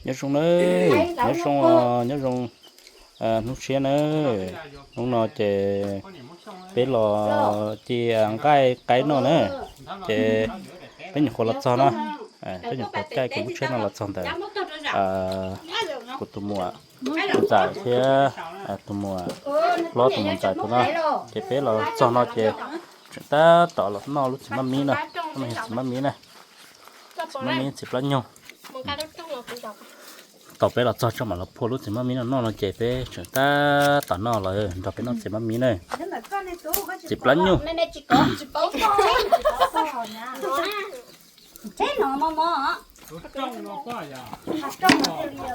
Nyob zoo nawb, nyob zoo, nyob zoo hnub tshiab nawb. Hnub no ces peb los ci nqaij qaib noj na. Ces peb nyuam qhuav los txog no, peb nyuam qhuav caij kuv lub tsheb no los txog ntawm kuv tus muam ntxawm thiab tus muam hlob tus muam ntxawm tus no. Ces peb los txog no ces tseem tab tom los noj lub txiv maj mib no, txiv maj mib na, txiv maj mib txiv plab nyuj. Tau peb los txog tso mam los phua lub txiv maj mib no noj no ces peb tseem tab tom noj lawm, nrog peb noj txiv maj mib na. Txiv plab nyuj.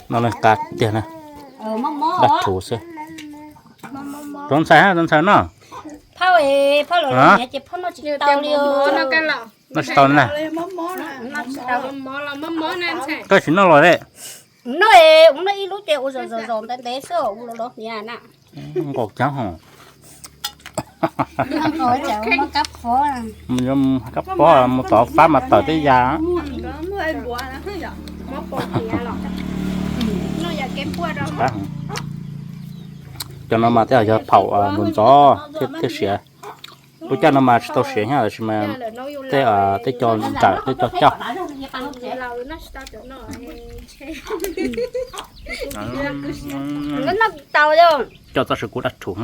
No qab tiag na. Dab rhuv xwb. Rov ntxhais, rov ntxhais noj. Noj tsis tau na. Koj tsis noj los li. Noj, ua noj ib lub ces ua zom zom ntev ntev xwb ua los los hniav na. Nqaus cab hos. Kab pob mus tov fab mas tawm tej yam. Cov no mas tej yog phaum ntxov ntxov thiaj siav. Lub caij no mas tsis tau siav thiab tab sis mas tej, tej co nrawm tej co coj. Coj txoj saw kub dab rhuv.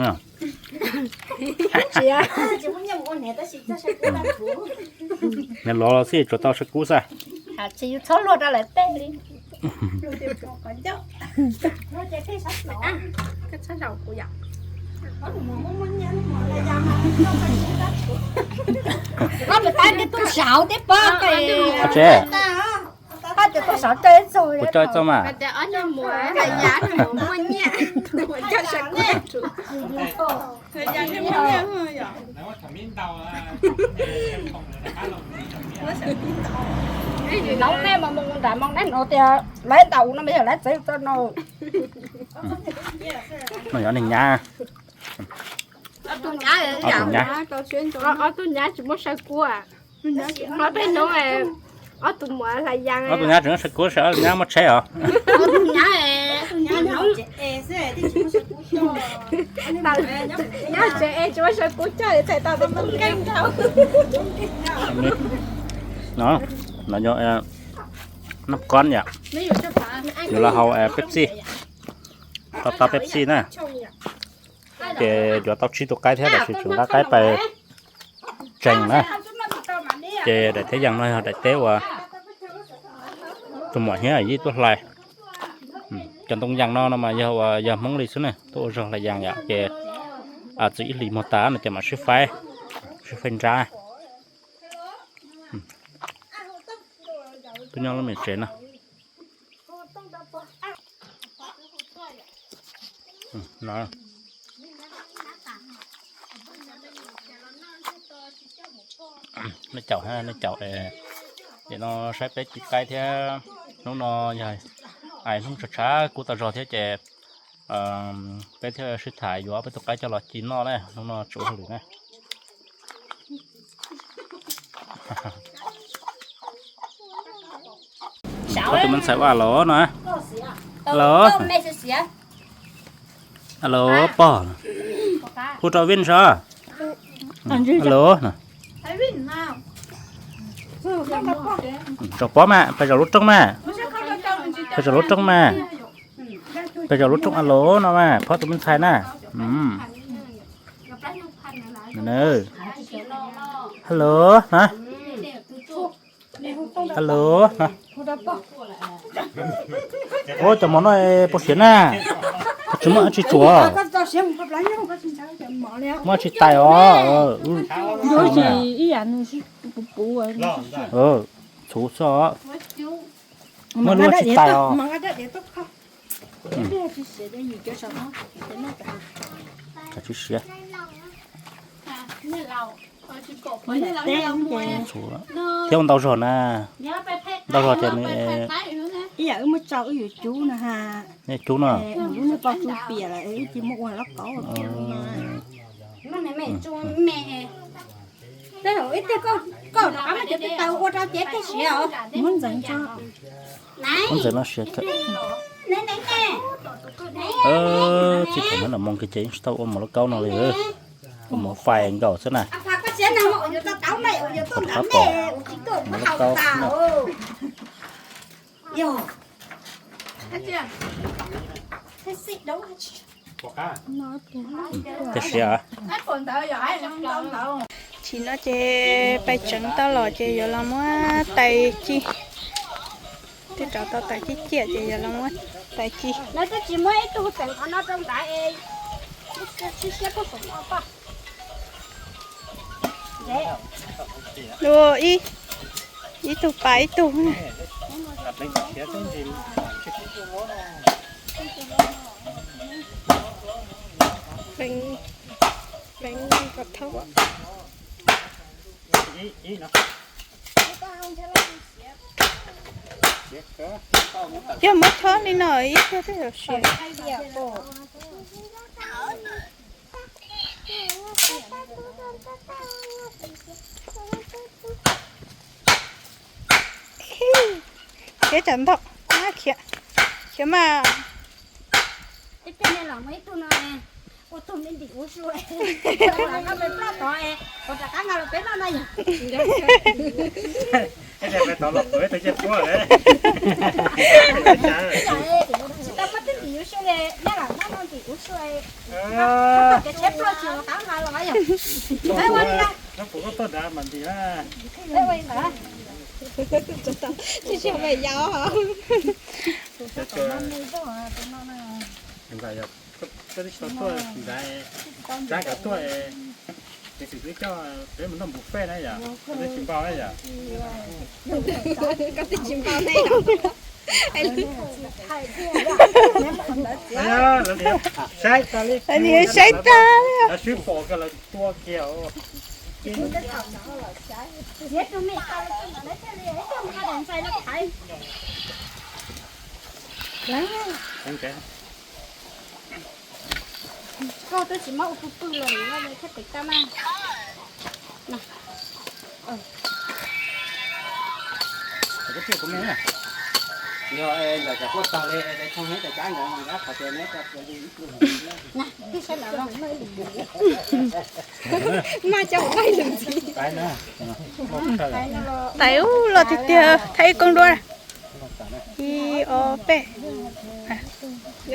Niag lov los xij tsuas tau saw kub xwb. Koj mus tab nws tuaj saud thiab pob. Tsev. Koj tus tuaj saud tso ib txoj. Kuv tso ib txoj mas. Nov me mas mus nram mus neb no tias lawv ntaus no me yog lawv txeev txoj no. No yog neeg nyab. Ob tug nyab, ob tug nyab tsis muaj saw kub. Peb hnub ob tug muam hlais yas, ob tug nyab tsis muaj saw kub, ob tug nyab muaj tsheb os. Nyab tsev es tsis muaj saw kub coj txhais tau peb tub nkeeg. No, no yog nab kob yom, yuav los haus Pepsi, tau tau Pepsi na. Ces yuav tau tsib tus qaib thiab tab sis tseem nqa qaib pais tsees na. Ces daim teb yas no yog daim teb uas tus muam Hnyiab Yij tuaj hlais. Cov ntoo yas no no mas yog uas yog Hmoob li xwb ne, tuaj ua zog hlais yas yom, ces txwm ib hlis muag tas no ces mam sib faib, sib faib nrab. Twb nyob lub me tsev no. Nej caum, nej caum, ces no saib peb ci qaib thiab. Hnub no yog hais hnub tshav tshav kub tau zog thiab ces peb thiaj sib tham yuav peb tus qaib coj los ci noj na. Hnub no tsis ua hauj lwm na. Pog tus me ntxhais ua alo no. Alo. Alo pog. Hu rau Vin sav. Alo. Tso pob mas, pais zaum lub rooj mas. Pais zaum lub rooj mas. Pais zaum lub rooj alo no mas, pog tus me ntxhais na. Alo na. Alo na. Ua cov mov no puas siav na? Tsis muaj dab tsi tsuav. Muaj dab tsi tais os. Txhuv xwb os. Muaj lub dab tsi tais os. Tsis siav. Thiab ua ntau zog na. Ntau zog ces nws ib yam wb muab tsau wb yuav cub no ha. Nej cub no. Lub niag paj cub piam lawm wb cia muab ua lab kauv. Tej zaum ib teg koj rov qab muab cov tau ua rau cev teg siav os. Muab ntxeev tso. Ub, ntxawm no siav kawg. Txij thaum no los moo kiag ces yeej tsis tau ua mov lauj kaub no li. Ua mov fais nkaus xwb na. Qab pom mov lauj kaub xwb na. Tiag siav. Tsis no ces pais tseev tau los ces yuav los muab tais ci. Twb rauv tau tais ciaj ciaj ces yuav los muab tais ci. Ua ib, ib tug pas ib tug. Pleev, pleev kom thoob. Yog muab thob li no ib pliag twb yuav siav. Khiav tsam ntau, khiav, khiav mas. Tsis tsis yau. Koj twb tsis tau tuaj, ntxhais, tab kav tuaj, tes xwm twb coj peb mus noj buffet na yom, koj twb tsis npau na yom. Koj twb tsis npau ne. Saib tas li, saib tas li. Lawv swb pom kiag lawv tua kiag. Koj twb tsis muab ua pw pw los nws thiaj pem tau mas. Yog ntawm cov quaj tog li, tos heev tes cab ntawd mas qhov tias neb, mas cov laij lus ntxiv. Tais ub, loj tiag tiag, thaij ib koob duab. Ib ob peb.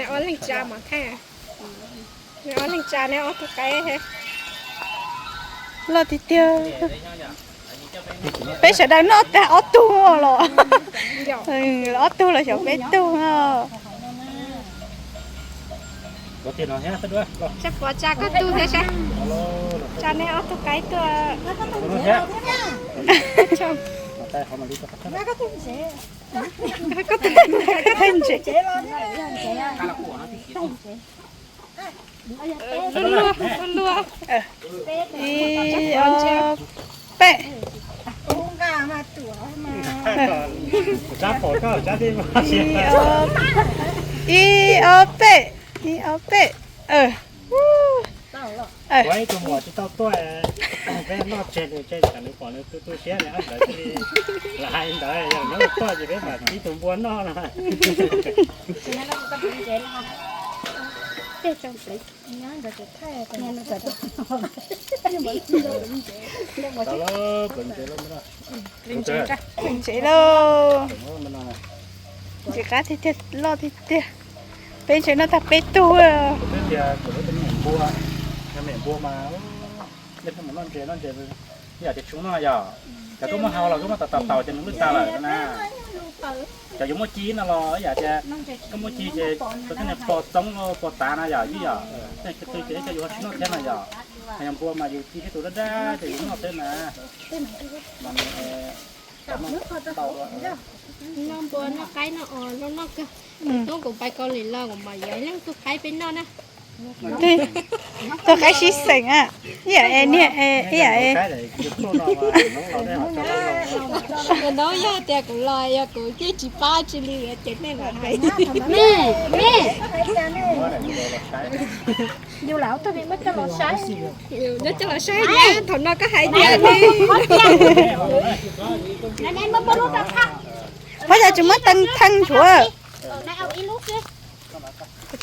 Ob leeg tsa mas thaij. Ob leeg tsa ne, ob tug qaib. Loj tiag tiag. Peb sawv daws noj tag ob tug los. Ob tug los xyov peb tug. Tsa pov tsa koj tug thiab saib. Tsa nej ob tug qaib tuaj. Koj tug ntse. Luaj luaj. Ib ob peb. Ib ob peb, ib ob peb. Ua ib tug muam tsis tau tuaj, peb noj tseg nws tseg tsam nws pom nws tu tu siab nws hab ntawd thiaj li lam hais ntawd, yog nws tuaj ces peb mam tib tug npua noj no. Ntsev lauj. Ntsev qab tiag tiag, loj tiag tiag. Peb ntshe noj tag peb tug. Npua, npua mas, noj ntses, noj ntses, ib yam tias tshoob no yog, cov koj muab hau los koj muab tau tau tau ces nws lwj tag lawm na. Cov yuav muab ci no los ib yam tias koj muab ci ces koj thiaj pos txoob pos tav na yom, ib yam. Tej tug ces cov yuav ho tsis noj thiab na yom. Ho yog npua mas yus ci thiab tus dab dab ces yus noj thiab na. Mas noj npua noj qaib noj os, noj noj kawg. Toob kuv pais Kaus Lim los kuv mam yuav ib leeg tug qaib peb noj na. Tug qaib sib xeem a, ib yam es niag, ib yam es. Tus noob yog tias kuv los yog kuv yeej tsis pab tsi li ces nej mam hais. Yus lam tug me muab coj los saib. Yus coj los saib thiab, thaum no koj hais tias li. Pab yog tsis muab teeb theej nchuav.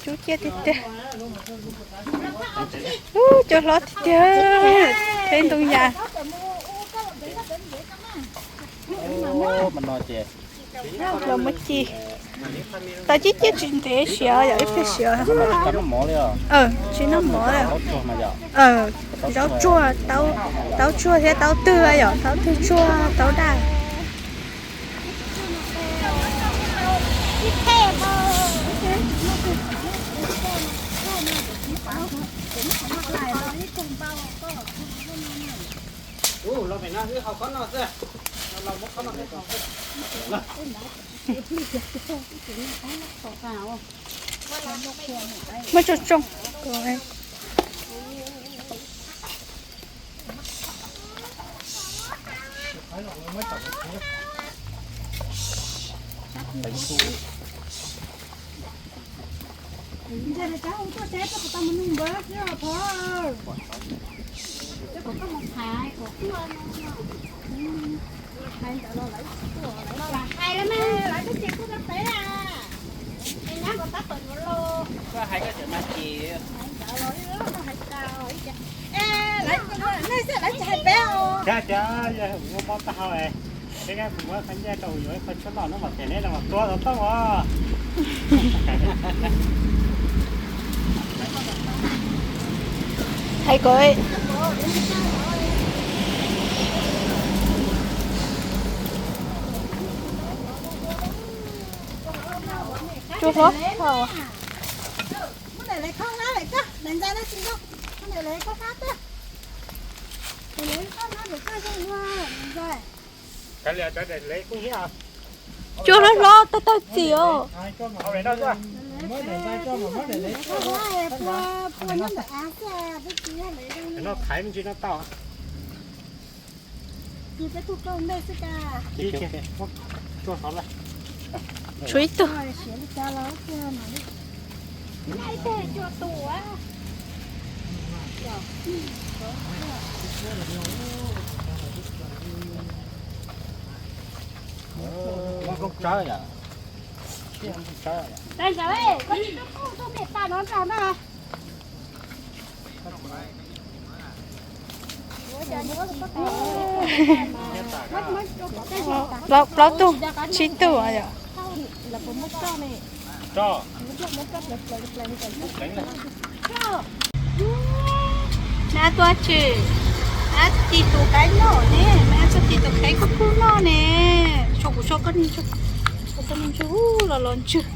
Cub ciaj tiag tiag. Ub, cov hlob tiag tiag. Peb ntoo yas. Los muab ci. Tau cib ciaj tsis ntev siav yom, ib pliag siav. Tsis noj mov li. Zaub tsuag, taub tsuag thiab taub twg yom, taub twg tsuag taub daj. Muab tsooj tsooj. Tiag tiag, yog kuv muaj mob taub hau, peb kuv muab qhov nyiaj rau yuav ib qho tshuaj noj no mas tias neb no mas tua tau tau os. Hais kom tsuag hlob. Cua hlob hlob tawg tawg txim os. Tshuav ib tug. Plaub tug, tsib tug yom. Nab tuaj tsis, nab tig tus qaib noj ne, nab tuaj tig tus qaib kub kub noj ne. Tso kuv tso koj, koj los los ntswg,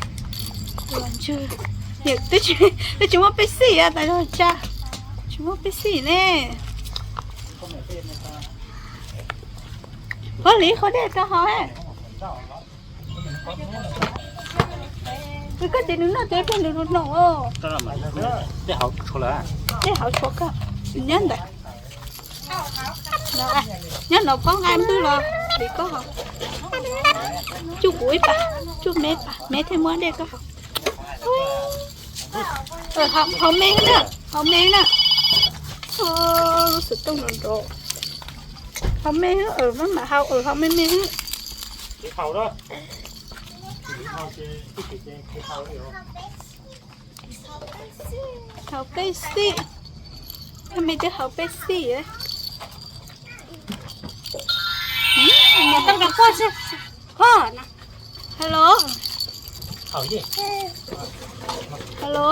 los ntswg. Twb tsis muaj peb xim tas zog tsa, tsis muaj peb xim ne. Pab li qhov dej rau hauv. Koj ces nws noj ces pliag nws nws noj. Dej hauv tshuav koj, nyob ntawd. Nyob no phob nqa npwj los vim koj. Cuj kuv ib pas, cuj me pas me thiaj muab dej koj haus. Haus me na, haus me na. Lub xov tooj nrov nrov. Haus me, maj mam haus, haus me me. Haus peb xim. Koj me twb haus peb xim. Hello. Hello.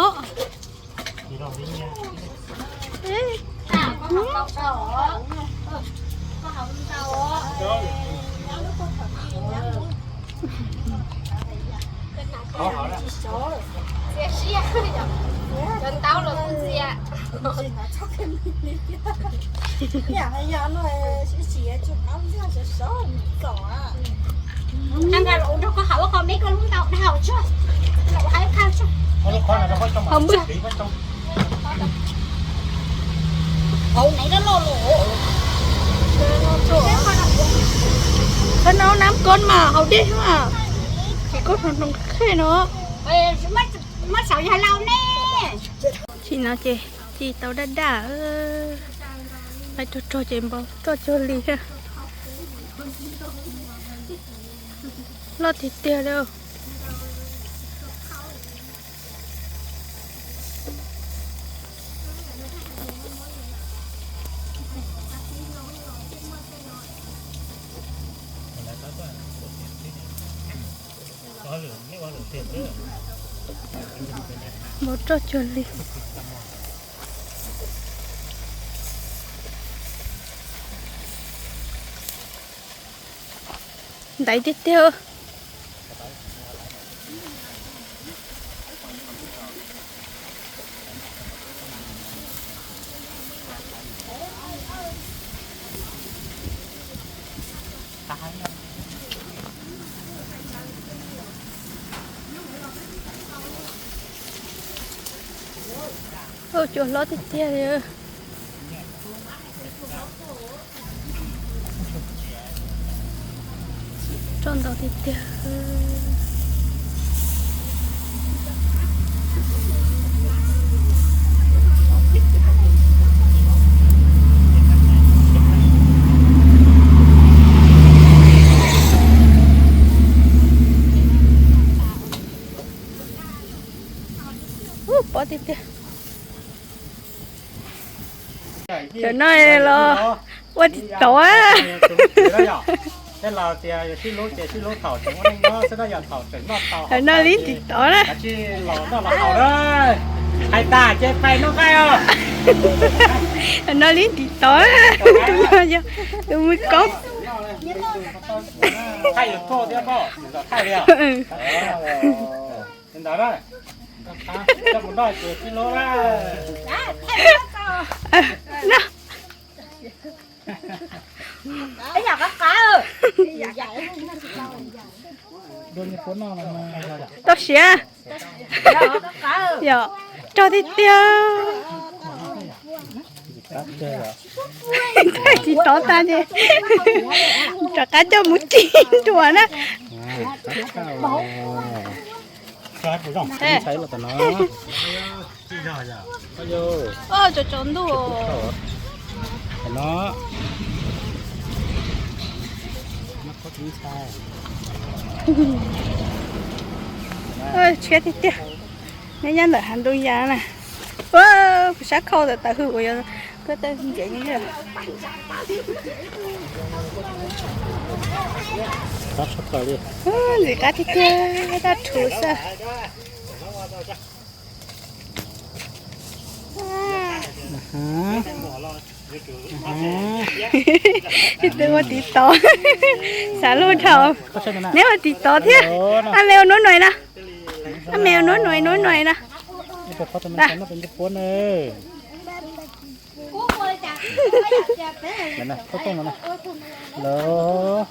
Hauv npwj. Koj noj nab koob mas haus dej mas. Ces koj hnoos hnoos kheej no. Tsim no ces ci tau daj daj, pais rog rog ces npau toj cuag li thiab. Loj tiag tiag li. Npau roj cuag li. Ntaiv tiag tiag. Ua cua hlob tiag tiag li. Roj ntau tiag tiag. Ub, pom tiag tiag. Cov no los ua tiv tov. Tej laus tias yog sib hlub ces sib hlub thaum tseem ua neej nyob xwb na, yog thaum tseem noj tau haus no li tiv tov na. Kav tsij los noj los haus na. Hais tas ces pais noj nqaij os. No li tiv tov. Tus no yog tus muy koob. Thaij YouTube thiab koj, thaij li os. Li ntawd na, coj mus noj ces sib hlub na. Tau siav. Yog, rog tiag tiag. Tsis tov tag ces rov qab coj mus ci dua na. Tsaus tsaus ntuj. Tshiab tiag tiag. Neb nyob ntawm hav ntoo yas na. Ua, kuv sab khau ntawm taw hwj kuv yuav koj tawg ncev. Ntxim qab tiag tiag, daj rhuv xwb. Tus ua tiv tov. Xav luag dhau. Neb ua tiv tov thiab. Ab me ua nuab nuais na. Ab me ua nuab nuais, nuab nuais na. Lawv,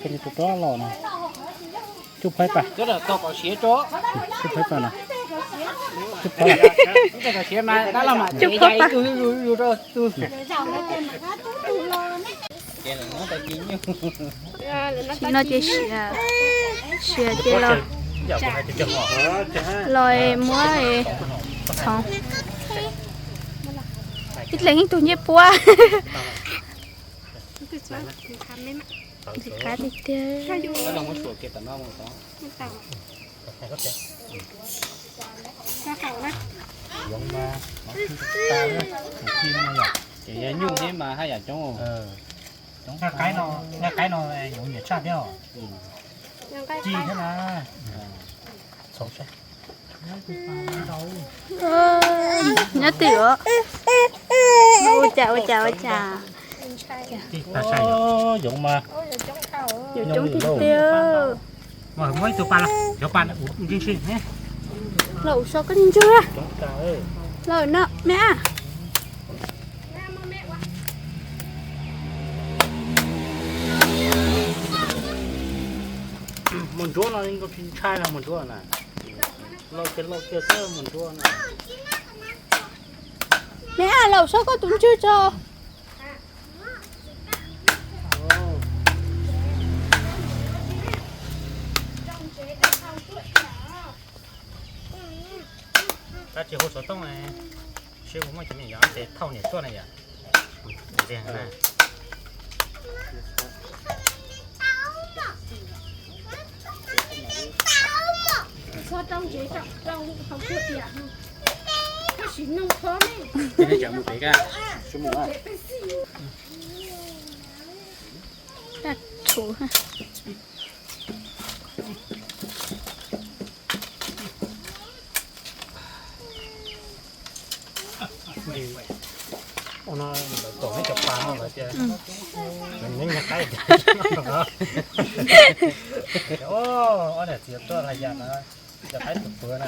koj tus rov los na. Tsuj phaib pas. Tsuj phaib pas na. Tsuj phaib pas. Tsis no ces siav, siav ces los, los muab txhoov. Ib leeg ib tug ncej puab. Ntxim qab tiag tiag. Ces yog nyuj thiab mas haj yam coob. Nqaij qaib no, nqaij qaib no yoov nyiam tshaj thiab os. Ci thiab na. Nyob twm os. Ua cas ua cas ua cas. Yoov mas, yoov coob tiag tiag. Muab ib tug pa, cov pa ntseeg si. Los ua so koj li ntsuag. Los no me ab. Mus ntsuab no tsis ntshai los mus ntsuab na. Los kiag los kiag xwb mus ntsuab na. Me ab, los ua so koj tus ntswg tso. Tab tsis hu xov tooj, seb puas muaj cov niam yog ces thauj niam tuaj na yom. Ntxiag na. Ua no lawv tom neb cov pas no lawv tias, neb nyuag qaib, ob niam txiv tuaj hla yam no, cov qaib puv puv na.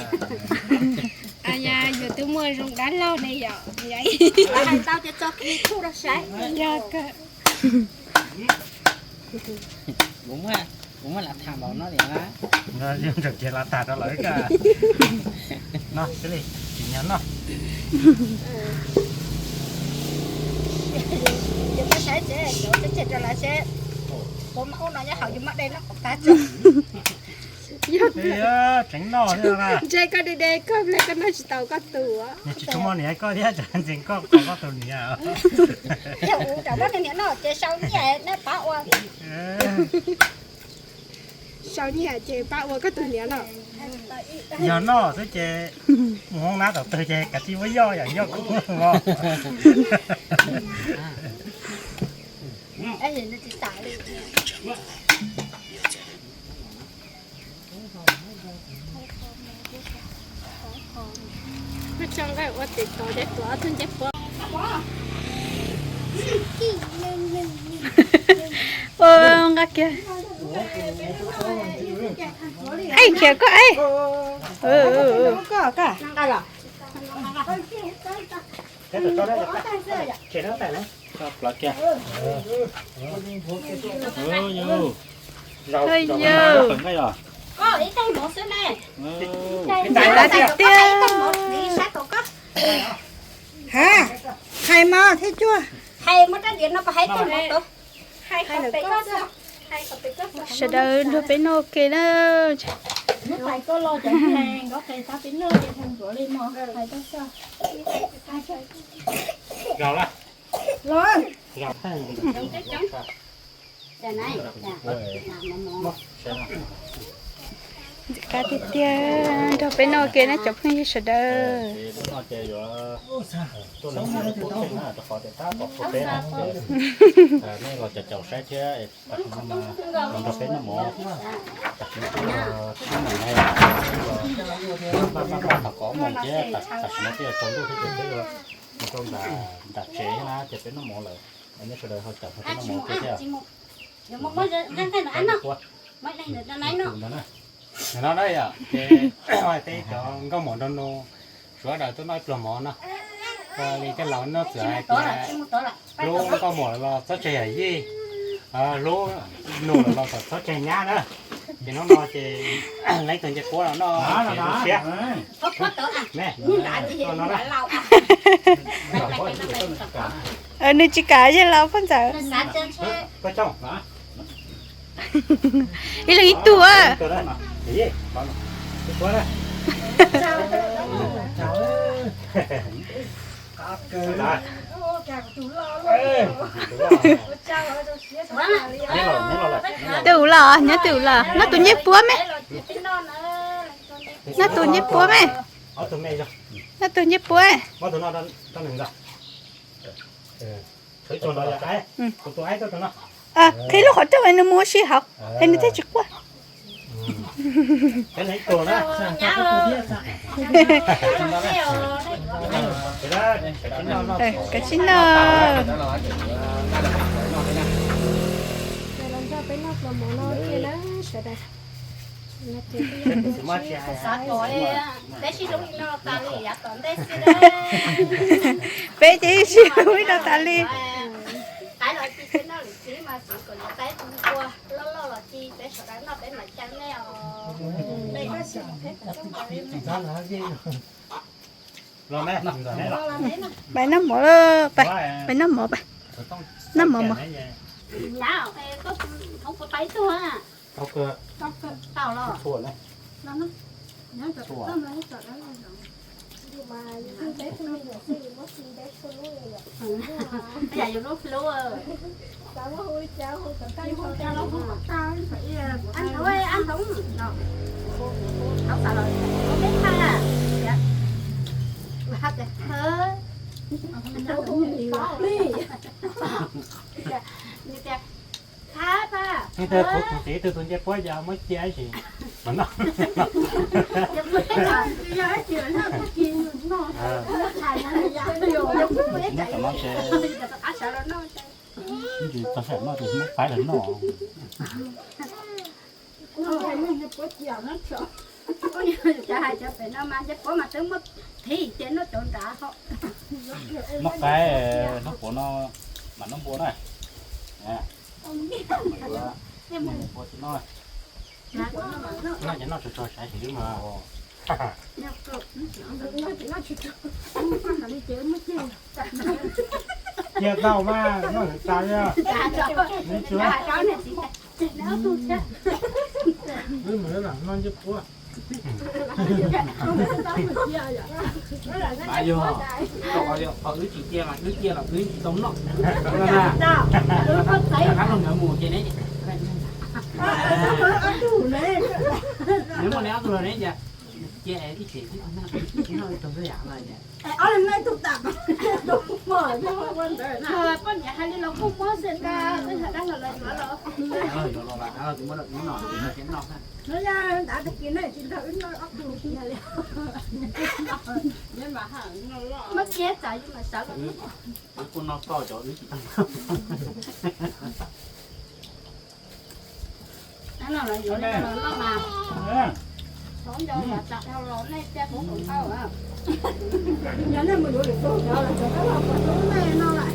Yog tus muaj zoo dab laug ne yom. Hais tau tias tso kiag thuj rau saib. Yog kawg. Kuv muab lam tham npaum no tias, ntawm kiag lam tham rau lawv ka. No, tsis li, tsis nyob no. Yus muab saib seb, yuav tseg rau lawv seb puas muaj ub no nyob hauv yus muab de noj kom tag tso. Yog tseev noj thiab na. Ntshe koj de de koj ple koj noj tsis tau koj tus. Nws tsis tshua muaj niam koj thiab, tsam ntxeev koj qhov koj tus niam. Yog ua rau muab niam noj ces sau nyiaj neb pab ua. Sau nyiaj ces pab ua koj tus niam no. Yog noj xwb ces mus hoob nab tom twg ces kav tsij muab yoj yom, yoj kub os. Ua tso nqaij ua tes tod thiab tuav ob tug ncej puab. Ua nqa kiag. Aib, khiav koj aib. Ua yog. Ntxim qab tiag tiag. Ha, hais mas thiab cuag. Hais muab rab diav no pab hais tag mov tod. Sawv daws nrog peb noj ua ke na. Ntxim qab tiag tiag, nrog peb noj ua ke na cov phooj ywg sawv daws. Nej los caum caum saib thiab, tam sim no mas los nrog peb noj mov, tam sim no twb tsib moos no, paj paj paj tom kaum ob moos thiab, tam sim no twb yuav tsaus ntuj thiab ces peb yuav mus rau nram tsev na ces peb noj mov lawm, nej sawv daws ho caum peb noj mov thiab. Ntawm no na yom, ces peb cov nkauj muam nraug nus sawv daws tuaj noj ib pluag mov no. Li tej laus noj txawm hais tias hlub nkauj muam los txhob tseg yawm yij, hlub nus los txhob tseg nyab na. Ces hnub no ces leej twg nce puab los noj ces zoo siab. Nws tsis kam yog los poj ntxawm. Ib leeg ib tug. Twg los, nyob twg los, noj tus ncej puab me. Noj tus ncej puab me. Noj tus ncej puab. Qhib lub qhov rooj nws mus ua si hauv es nws thiaj tsis quaj. Kav tsij noj. Xav kom peb sib hlub li no tas li yav tom ntej xwb. Peb ces sib hlub li no tas li. Qaib los ci peb noj lwm txiv mas xav kom yuav qaib tua loj loj los ci peb sawv daws noj peb mam ca nej os. Pais noj mov, pais noj mov, pais noj mov mov. Yus lub hlub. Ab Ntoo, Ab Ntoo, thov xav los Nws tias, Thab pa, nws tias kuv tus txiv twb tus ncej puab ces muab cia ib sim mas noj. Muab tom no ces ib ntsis txog sij hawm noj ces muab faib los noj. Cov hais cov pem no mas ncej puab mas twb muab thib ces noj cov nrad ho. Muab qaib noj puav no mas noj npua na. Noj ces noj tsuag tsuag saib xyov mas. Cia tau mas noj tas li. Wb mus noj ncej puab. Mas yog, qhov wb tsis cia mas wb cia los wb tsis tau noj. Rov qab los nkawd mus ces neb, neb muaj neb ob tug los neb ces cia ib txhis noj tau yam no. Poj niam hais li los kuj muab xwb ntag, twb yog dab laug los yuav los. Muab kiag txav yus mam sawv los. Wb kuj noj txoj cov wb tsis tau. Yuav li no los noj mas. Thov nco yam tas dhau los nej cia kuv kom tau. Yog nej mus yuav lwm tus cov los cov dab laug puas tau nej no lawm.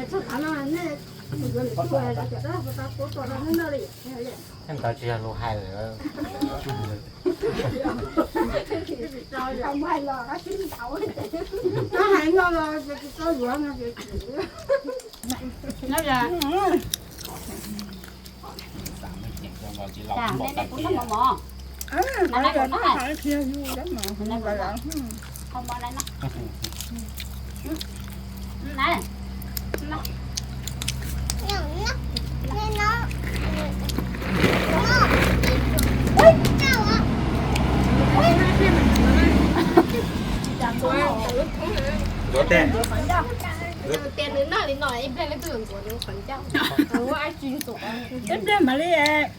Txog tav no nej mus yuav lwm tus los cov dab laug puas tau nej noj li. Ntawd tsis yog lus hais lawm. Hais no los tsis tau yuav no ces. Yuav tes. Tias nws noj li no ib pliag leej twg los ntxuav nws qhov ncauj. Ib pliag mam li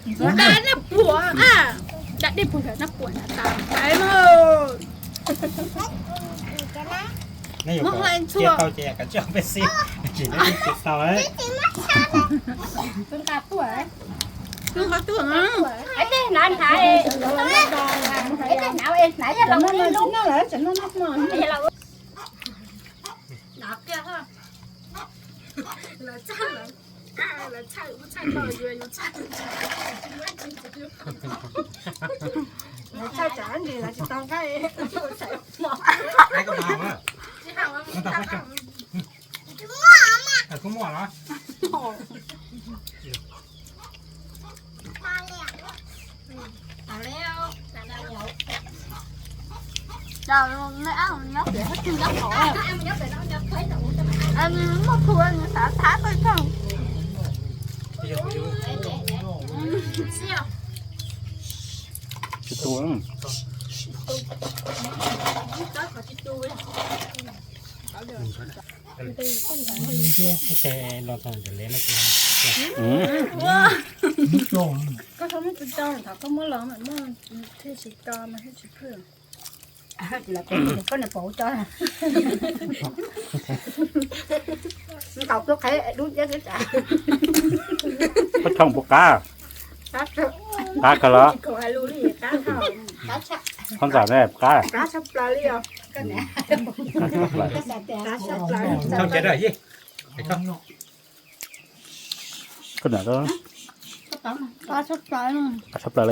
ntxuav noj puas, noj dej puas noj puas tas. Nej yuav kom cia tau ces kav tsij peb xib, tsis nej cia tau. Twb qhov tuaj, es tej hnav hnav, es tej hnav hnav yog los ua ib lub. Lawv txhaj, lawv txhaj, lawv txhaj, lawv txhaj tsam ntsis lawv tsis tau nqaij. Kuv muaj los. Nyob pem, muaj khu nws xav thab peb thooj. Tsis tu. Ces los txog ntawm le no ces. Koj txhob muab tso, thaum koj muab los mas muab thiaj tsis tso mas thiaj tsis phwj. Koj niam pom ua tso. Ntaus tus qhev dub nciab xwb tas. Koj tshooj puas qab? Qab kawg los? Koj ntxawm ne, qab? Qab tshaj plaws li os. Qab tshaj plaws. Koj niam, qab tshaj plaws li. Qab tshaj plaws.